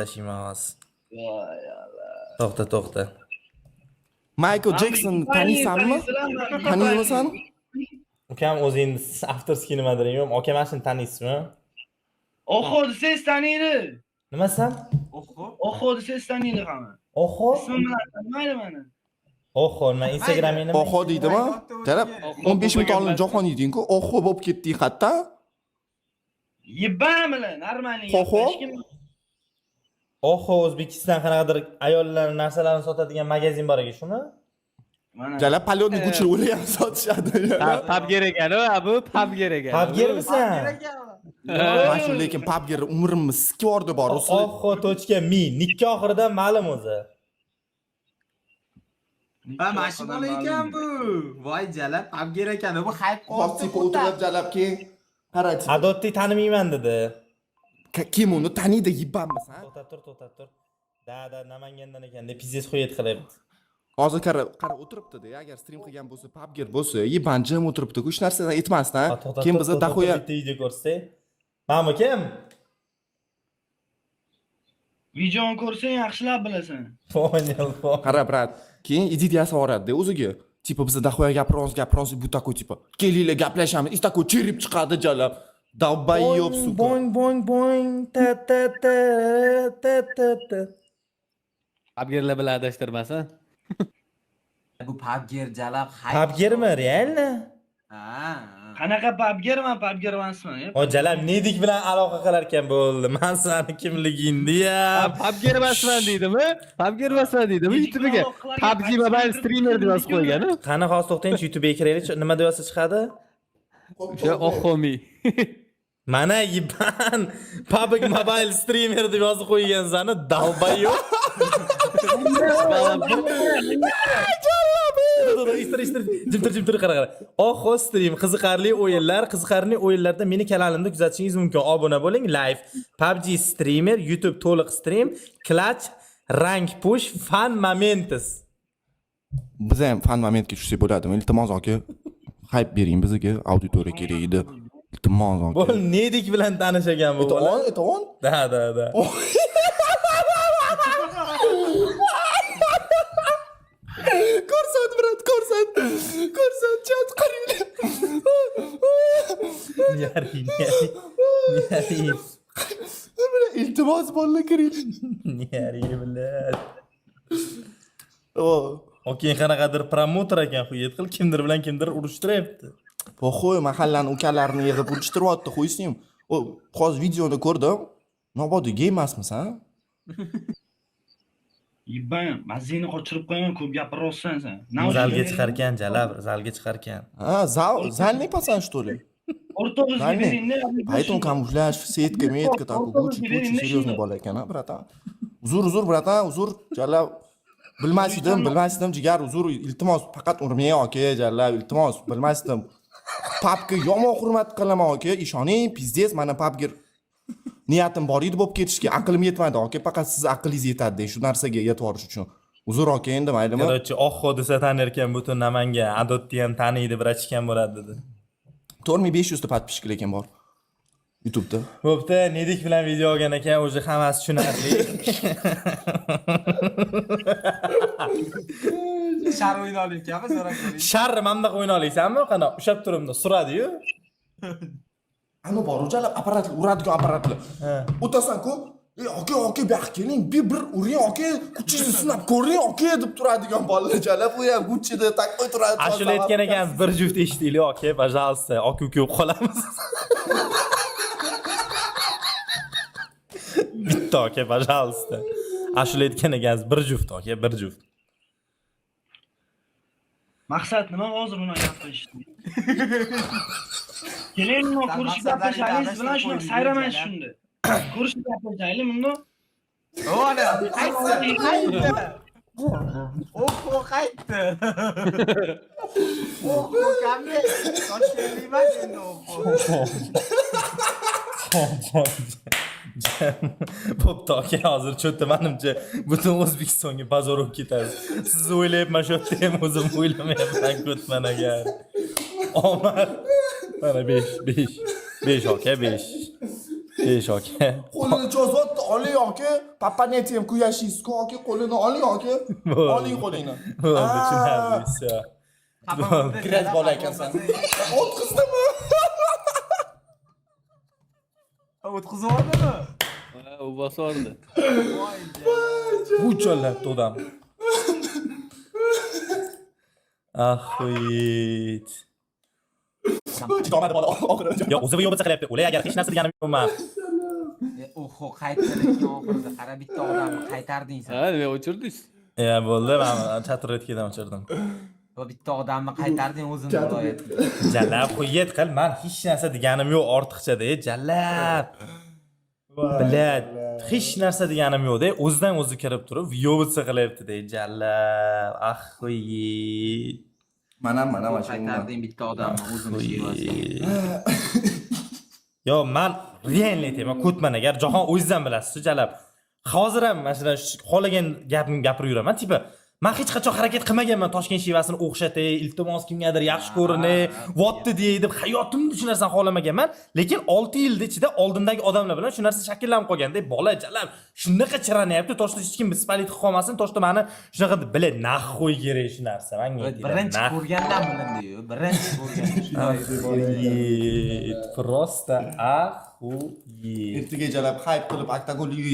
Adashayman hozir. Voy Allah. To'xta, to'xta. Michael Jackson taniysanmi? Taniymisan? Ukam o'zingni авторский nimadir yo'q. Aka mana shuni taniysizmi? Oxo desangiz taniydi. Nimasan? Oho. Oxo desangiz taniydi hamma. Oho. Ismim bilan tanimaydi mani. Oho, nima Instagraming nima? Oho deydimi? Jalab 15 minut oldin Jahon eding-ku, oho bo'lib ketding hatto. Yibam bilan нормальный. Xoho? Hech kim- Oho, O'zbekiston qanaqadir ayollar narsalarini sotadigan magazin bor ekan, shumi? Mana. Jalab palyodni Gucci ular ham sotishadi. Pubger ekan u, bu pubger ekan. Pubgermisan? Mana shu lekin PUBG umrimni sikib yubordi bor. Oho.me nikka oxirida ma'lum o'zi. Ha, mana shu bola ekan bu. Voy jalab, pubger ekan. Bu hayb Hop tipa o'tirib jalab keyin qara tipa, Adotni tanimayman dedi. Kim uni taniydi yibbanmisan? To'xtab tur, to'xtab tur. Da, da, Namangandan ekan deb pizdes xuyet qilyapti. Hozir qara, qara o'tiribdi-da, agar stream qilgan bo'lsa, PUBG bo'lsa, yibban jim o'tiribdi. Hech narsadan aytmasdan, Ha, to'xtab keyin tur, biza to'xtab tur, dahoya bitta video ko'rsatay. Mana kim? Videoni ko'rsang yaxshilab bilasan. Понял, понял. Qara brat, keyin ideyasi boradi o'ziga. Типа biza dahoya gapiramiz, gapiramiz, bu такой типа, kelinglar gaplashamiz, и такой chirib chiqadi jalab. Долбоёб, сука. Boing, boing, boing, ta ta ta ta ta ta. Pubgerlar bilan adashtirmasin. Bu pubger jalab hayb. Pubgermi, реально? Ha. Qanaqa pubgerman, pubger emasman. O jalab Nedik bilan aloqa qilar ekan bo'ldi. Men sani kimligingni ya. Pubger emasman deydimi? Pubger emasman deydimi? YouTube'ga PUBG Mobile streamer deb yozib qo'ygan. Qani hozir to'xtangchi, YouTube'ga kiraylik. Nima deb yozsa chiqadi? O'sha Ohomi. Mana yiban PUBG Mobile streamer deb yozib qo'ygan sani dalbayo. Ishtir, ishtir, jimtir, jimtir, qara, qara. Oho stream, qiziqarli o'yinlar, qiziqarli o'yinlarda meni kanalimda kuzatishingiz mumkin. Obuna bo'ling, live, PUBG streamer, YouTube to'liq stream, clutch, rank push, fun moments. Biz ham fan momentga tushsak bo'ladimi? Iltimos aka, hayp bering bizga, auditoriya kerak edi. Iltimos aka. Bo'l, Nedik bilan tanish ekan bu bola. Это он, это он? Da, da, da. Ko'rsat, brat, ko'rsat. Ko'rsat, chat qaranglar. Niyari, niyari. Niyari. Iltimos bolalar kiring. Niyari, блядь. O. Okey, qanaqadir promoter ekan, xuyet qil, kimdir bilan kimdir urushtiryapti. Poxoy mahallani ukalarini yig'ib urishtiryapti, хуй с ним. O, hozir videoni ko'rdim. Mabodo gey emasmisan? Yibam, mazingni qochirib qo'yaman, ko'p gapiryapsan sen. Zalga chiqarkan, jalab, zalga chiqarkan. Ha, зал, зальный пацан, что ли? O'rtog'izga Зальный. beringda. Поэтому камуфляж, сетка, метка, такой, Gucci, Gucci, серьезный bola ekan, ha, братан. Uzr, uzr, братан, uzr, jalab. Bilmas edim, bilmas edim, jigar, uzr, iltimos, faqat urmang aka, jalab, iltimos, bilmas edim. Papga yomon hurmat qilaman aka, ishoning, pizdes, mana papga niyatim bor edi bo'lib ketishga, aqlim yetmadi aka, faqat siz aqlingiz yetadi shu narsaga yetib borish uchun. Uzr aka, endi maylimi? Короче, Oxo desa tanirkan butun Namangan, Adotni ham taniydi, brachkan bo'ladi dedi. 4500 ta подписчик lekin bor. YouTube'da. Bo'pti, Nedik bilan video olgan ekan, o'zi hammasi tushunarli. Shar o'yna olayotganmi, so'rab ko'ring. Sharri mana bunaqa o'yna olasanmi? Qana, ushlab turibdi, suradi-yu. Ani bor, jalab apparatlar, uradigan apparatlar. O'tasan-ku, "Ey aka, aka, bu yoqqa keling, bir uring aka, kuchingizni sinab ko'ring aka" deb turadigan bolalar jalab, u ham Gucci'da такой turadi. Ashula aytgan ekan, bir juft eshitaylik, aka, пожалуйста, aka uka bo'lib qolamiz. Bitta aka, пожалуйста. Ashula aytgan ekansiz, bir juft aka, bir juft. Maqsad nima hozir buni gapirish? Keling, bundoq Sen ko'rishib maqsadlaringni gaplashaylik, siz bilan adashtirib shundoq qo'yding, sayraman jalab. shunda. Ko'rishib gaplashaylik bundoq. O'na, qaytdi, qaytdi. Oho, qaytdi. Oho, kambe. Toshkentlik emas endi oho. Bo'pti aka, hozir cho'tda manimcha butun O'zbekistonga bozor bo'lib ketadi. Sizni o'ylayapman shu yerda ham o'zim o'ylamayapman ko'tman agar. Omad. Mana 5 5 5 aka 5. Ey aka. Qo'lini cho'zyapti, oling aka. По понятиям kuyashingiz aka, qo'lini oling aka. Bo'ldi. Oling qo'lingni. Bo'ldi, tushunarli, всё. Грязь bola ekansan. O'tqizdimi? O'tkazib yubordimi? Ha, u bosib oldi. Bu chollatdi odam. Ахуеть. Chidolmadi bola oxiri. Yo, o'zi bu yo'q qilyapti. Ular agar hech narsa deganim yo'qman. Oho, qaytdi lekin oxirida qara bitta odamni qaytarding sen. Ha, nima o'chirdingiz? Ya bo'ldi, men chat ro'tkadan o'chirdim. Va bitta odamni qaytarding o'zini viloyatga. Jalab qo'yet qil, man hech narsa deganim yo'q ortiqcha-da, jalab. Блядь, hech narsa deganim yo'q-da, o'zidan o'zi kirib turib, yo'bitsa qilyapti-da, jalab. Ахуеть. Mana mana mana shu. Qaytarding bitta odamni o'zini shevasiga. Yo, man реально aytaman, ko'tman agar Jahon o'zingizdan bilasiz, jalab. Hozir ham mana shundan xohlagan gapimni gapirib yuraman, типа man hech qachon harakat qilmaganman Toshkent shevasini o'xshatay, iltimos kimgadir yaxshi ko'rinay, votdi deyay deb hayotimda shu narsani xohlamaganman, lekin 6 yilni ichida oldindagi odamlar bilan shu narsa shakllanib qolganda, bola jalab shunaqa chiranyapti, toshda hech kim спалить qilib qolmasin, toshda mani shunaqa deb, блядь, нахуй kerak shu narsa, manga aytinglar, Birinchi нахуй. ko'rgandan bilindi-yu, birinchi ko'rganda shunday. Охуеть, просто охуеть. Ertaga jalab hayp qilib oktagon ligaga.